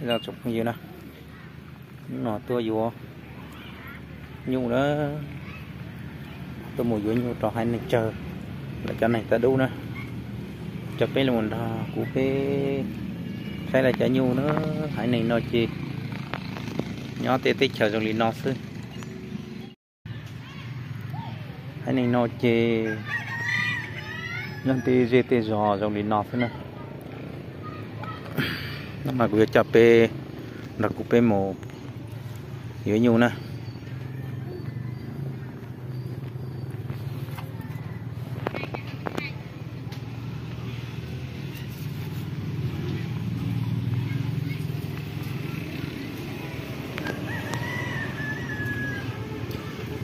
Tsoom phooj ywg na, hnub no tuaj yuav nyuj na, tuaj mus yuav nyuj rau haiv neeg tsawg, lawv cov neeg tawv dub na, coj peb los nrog kuv peb saib lawv cov nyuj na. Haiv neeg no ces nyob tej teb chaws zoo li no xwb. Haiv neeg no ces nyob tej zej tej zos zoo li no xwb na. Hnub no kuv yuav coj peb nrog kuv peb mus yuav nyuj na.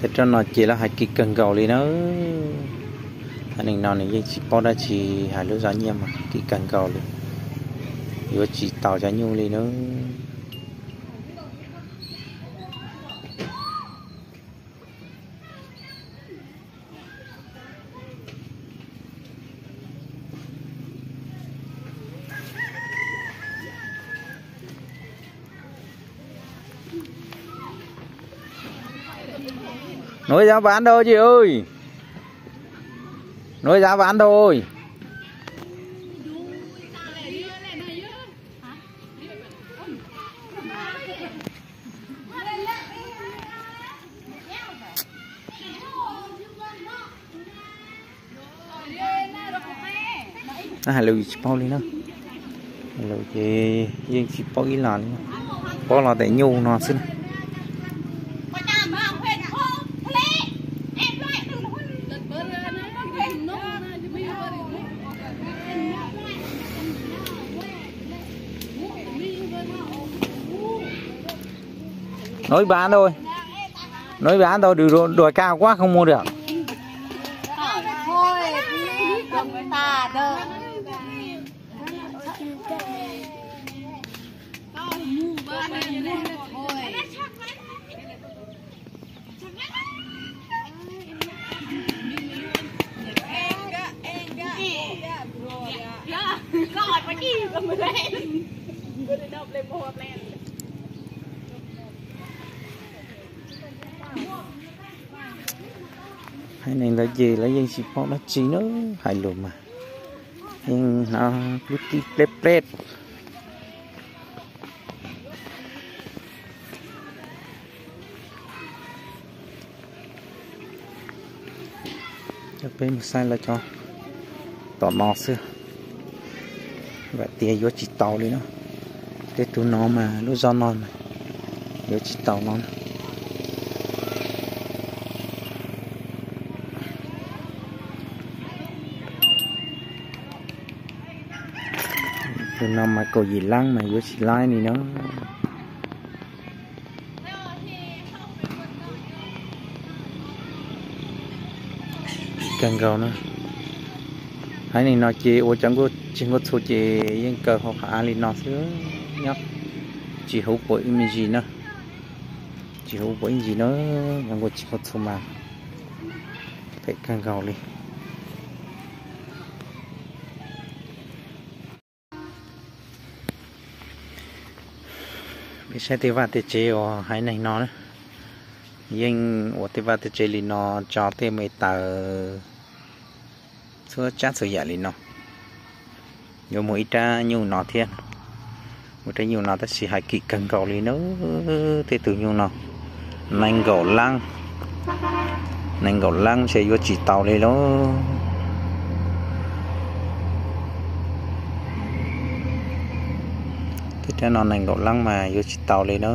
Tej rau no ces lawv hais kim kawg nkaus li na. Haiv neeg no nws yeej tsis paub dab tsi, hais lub zaj nyiaj mas kim kawg nkaus li, yuav tsis taus cov nyuj li na. Nói giá bán thôi chị ơi. Nói giá bán thôi. Hais lus tsis paub li na, hais lus ces yeej tsis paub ib los li, paub los tes nyuj no xwb na. Nói bán thôi. Nói bán thôi, đùa, đùa cao quá không mua được. Haiv neeg ntawd ces lawv yeej tsis paub dab tsi na, hais lus mas yeej hnov plib plib pleb pleb. Coj peb mus saib lawv cov tom no xwb, vam tias yuav tsis tau li no. Tej tug no mas lub zog no mas yuav tsis tau no. Tus no mas kaum yim lab mas yuav tsis laib li no. Kawg nkaus na. Haiv neeg no ces ua cov tsis nkuaj txhuv ces yeej kaw hauv qhov av li no xwb, nyob tsis huv puas ib me ntsis na. Tsis huv puas ib ntsis na, nyob nkuaj tsis nkuaj txhuv mas phem kawg nkaus li. Peb saib tej vaj tej tsev uas haiv neeg no na, yeej ua tej vaj tej tsev li no tso tej me taws txhua tsav txhua yam li no. Yuav muaj ib rab nyuj no thiab, muaj rab nyuj no tab sis hais kim kawg nkaus li na. Tej tug nyuj no nees nkaum lab, nees nkaum lab ntshe yuav tsis tau li lauj. Tej rab no nees nkaum lab mas yuav tsis tau li na.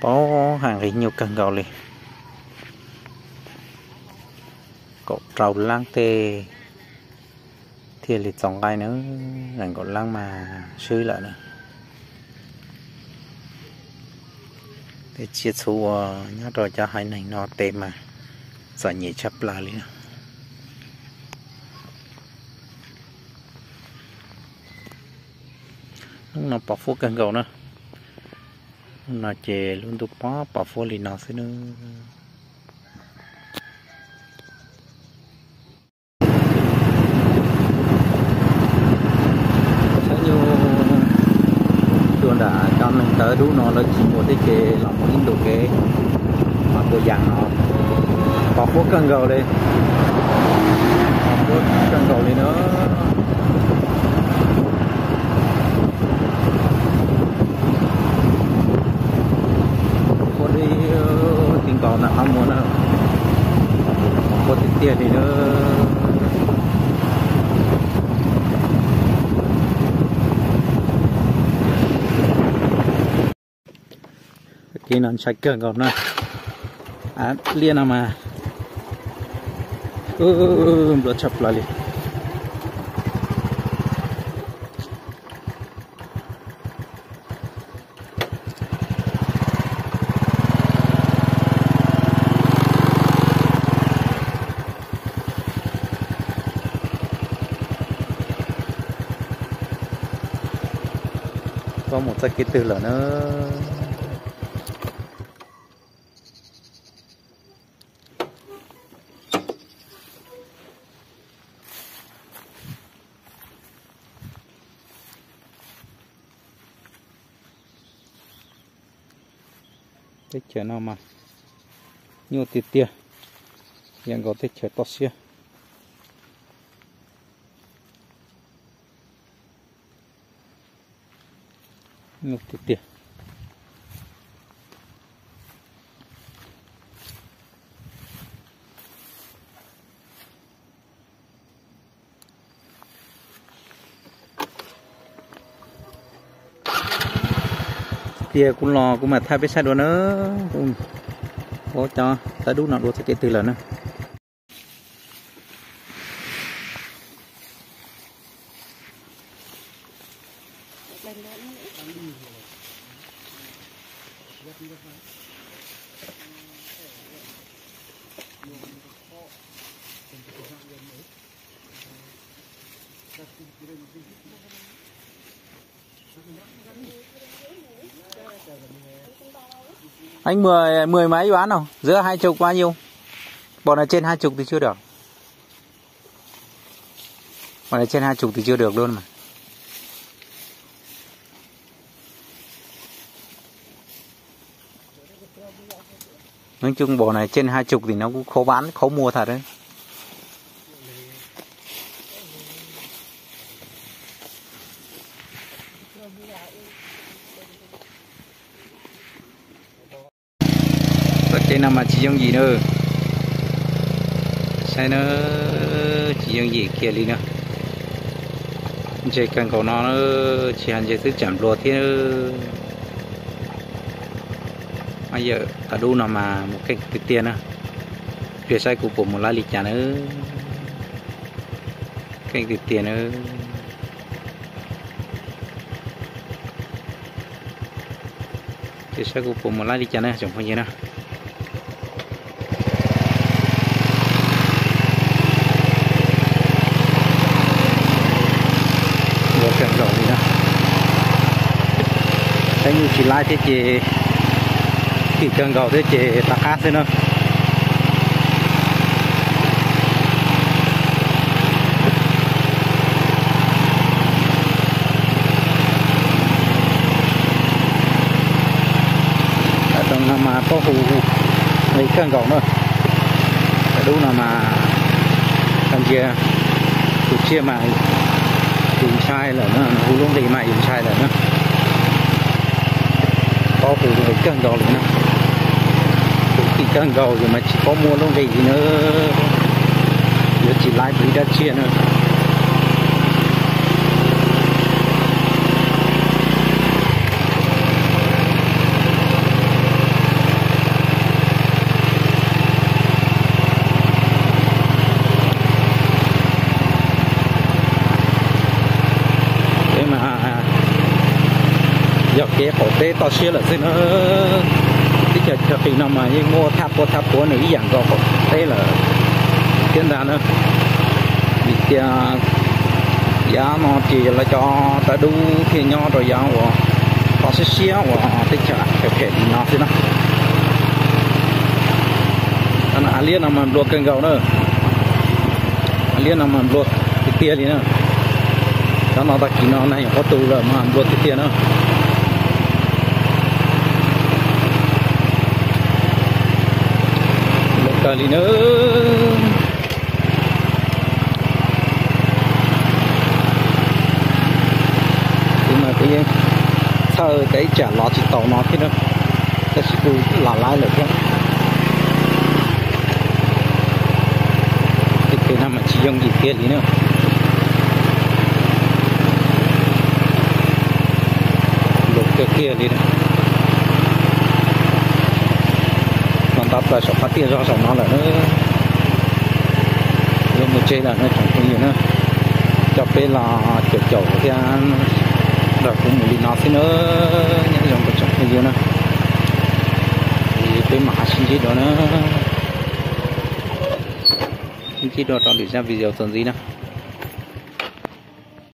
Paub hais nqi nyuj kawg nkaus li. Kaum rau lab tej thiaj li txaus nqaij na, nees nkaum lab mas swb lawm na. Tej tsiaj txhu uas nyob rau cov haiv neeg no tes mas txom nyem tshaj plaws li. Hnub no pom fuab kawg nkaus na. No ces lub ntuj pom pom fuab li no xwb nawb. Txhob nyuj, cua nram cov neeg tawv dub no lawv tsis mus thiab ces los mus ib ntu kev mas puas yas no. Pom fuab kawg nkaus li, pom fuab kawg nkaus li na. Fuab li, ti nkaus nram qab muag na, fuab tiag tiag li na. Kev no ntshai kawg nkaus na. Av liaj no mas nplua tshaj plaws li. Koj mus txoj kev twg lawm na? Teb chaws no mas nyuaj tiag tiag, yam nkaus teb chaws toj siab. Nyuaj tiag tiag. Tias kuv los kuv mam thaij peb saib dua na. Ua cov tawv dub no dua txoj kev twg lawm na. Anh mười, mười mấy bán không? Dưới hai chục bao nhiêu? Bộ này trên hai chục thì chưa được. Bộ này trên hai chục thì chưa được luôn mà. Nói chung bộ này trên hai chục thì nó cũng khó bán, khó mua thật đấy. Txoj kev no mas tsis yooj yim na. Saib na, tsis yooj yim kiag li na. Ntse kawg nkaus no, tsis hais ntse xwb tsam nplua thiab. Yawm tawv dub no mas mus keej tiag tiag na. Pliag saib kuv puas mus laib li cas na. Keej tiag tiag na. Ces saib kuv puas mus laib li cas na tsoom phooj ywg na. Ua kawg nkaus li na. Saib nyuj tsis laib thiab ces, kim kawg nkaus thiab ces rov qab xwb na. Tawv no mas paub hu nqi kawg nkaus na. Tawv dub no mas, ntsia tus tsiaj mas yus ntshai lawm na, hu lub nqi mas yus ntshai lawm na. Paub hu nqi kawg nkaus li na. Tus kim kawg nkaus yus mas tsis paub muaj lub nqi li na. Yuav tsis laib ib dab tsiaj na. Peb mas yog kev qaum teb toj siab lawm xwb na. Teb chaws chaw qis no mas yeej muaj thaj puab thaj puab nws ib yam nkaus qaum teb lawm thiab ntag na. Vim tias yav no ces lawv cov tawv dub thiaj nyob rau yav uas Siab siab uas teb chaws phem phem li no xwb na. Av liab no mas nplua kawg nkaus na. Av liab no mas nplua tiag tiag li na. Cov no tag kis no neeg nyuam qhuav tu lawm mas nplua tiag tiag na. Nplua kawg li na. Kuv mas kuv yeej txhawj tias ib tsam los tsis taus no thiab na, tab sis kuj los laib lawm thiab. Tej kev no mas tsis yooj yim kiag li na. Nplua kawg kiag li. Los nto plaws saum qhov tiaj zog saum no lawm na. Yuav mus tsev lawm no tsoom phooj ywg na. Coj peb los caum caum thiab nrog kuv mus li no xwb na. Nyob zoo tsoom phooj ywg na. Peb mam sib ntsib dua na. Sib ntsib dua rau lwm zaj video txuas ntxiv na.